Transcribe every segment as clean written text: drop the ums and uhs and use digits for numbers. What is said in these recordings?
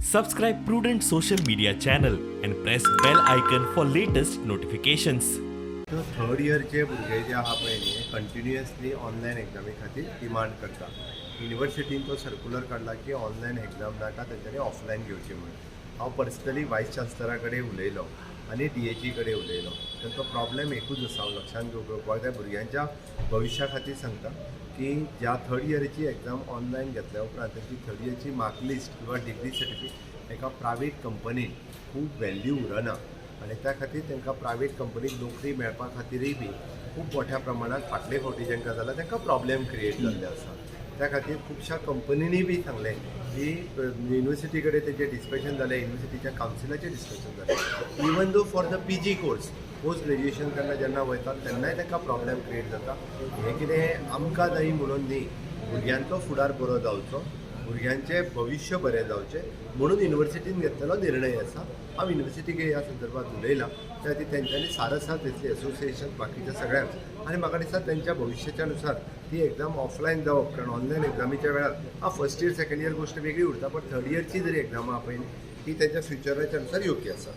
Subscribe Prudent social media channel and press bell icon for latest notifications. Third इयरचे भुरगे जे आहा पळय न्ही, continuously online एग्जामी खातीर डिमांड करता. युनिवर्सिटीन तो सर्कुलर काडला की ऑनलायन एग्जाम नाका, तेंच्यांनी ऑफलायन घेवची म्हणून. हांव पर्सनली वायस चान्सलरा कडेन उलयलो आनी डीएचई कडेन उलयलो. तांचो प्रॉब्लेम एकूच आसा, हांव लक्षांत घेवपाक जाय. भुरग्यांच्या भविश्या खातीर सांगता की ज्या थर्ड इयरची एग्जाम ऑनलायन घेतल्या उपरांत तांची थर्ड इयरची मार्क लिस्ट किंवा डिग्री सर्टिफिकेट एका प्रायवेट कंपनीन खूब व्हॅल्यू उरना आनी त्या खातीर तांकां प्रायवेट कंपनीत नोकरी मेळपा खातीरय बी खूब मोठ्या प्रमाणात फाटले फावटी जांकां जाला तांकां प्रॉब्लेम क्रिएट जाल्ले आसा. त्या खातीर खुबश्या कंपनींनी बी सांगलें की युनिवर्सिटी कडेन तेजें डिस्कशन जालें, युनिवर्सिटीच्या कावन्सिलाचें डिस्कशन जालें. Even though for the PG course, post graduation करना जेन्ना वयता तेन्नाय तांकां प्रॉब्लेम क्रिएट जाता. हें कितें आमकां जाय म्हणून न्ही, भुरग्यांचो फुडार बरो जावचो, भुरग्यांचें भविश्य बरें जावचें म्हणून युनिवर्सिटीन घेतलेलो निर्णय आसा. हांव युनिवर्सिटीक ह्या संदर्भात उलयलां. त्या खातीर तेंच्यांनी सारसाथ घेतली एसोसिएशन बाकीच्या सगळ्यांक आनी म्हाका दिसता तेंच्या भविश्याच्या नुसार ती एक्झाम ऑफलायन जावप, कारण ऑनलायन एक्झामीच्या वेळार हांव फर्स्ट इयर सेकंड इयर गोश्ट वेगळी उरता, पण थर्ड इयरची जरी एक्झाम आहा पळय ती तेंच्या फ्युचराच्या नुसार योग्य आसा.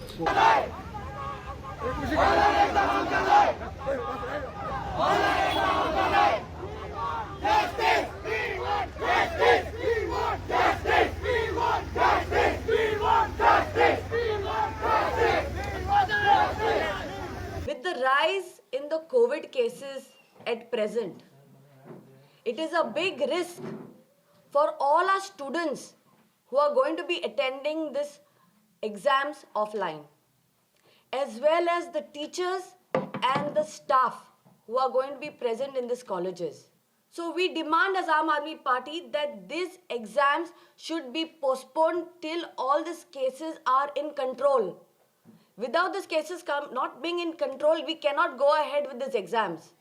With the rise in the COVID cases at present, it is a big risk for all our students who are going to be attending this exams offline, as well as the teachers and the staff who are going to be present in these colleges. So we demand as Aam Aadmi Party that these exams should be postponed till all these cases are in control. Without these cases not being in control, we cannot go ahead with these exams.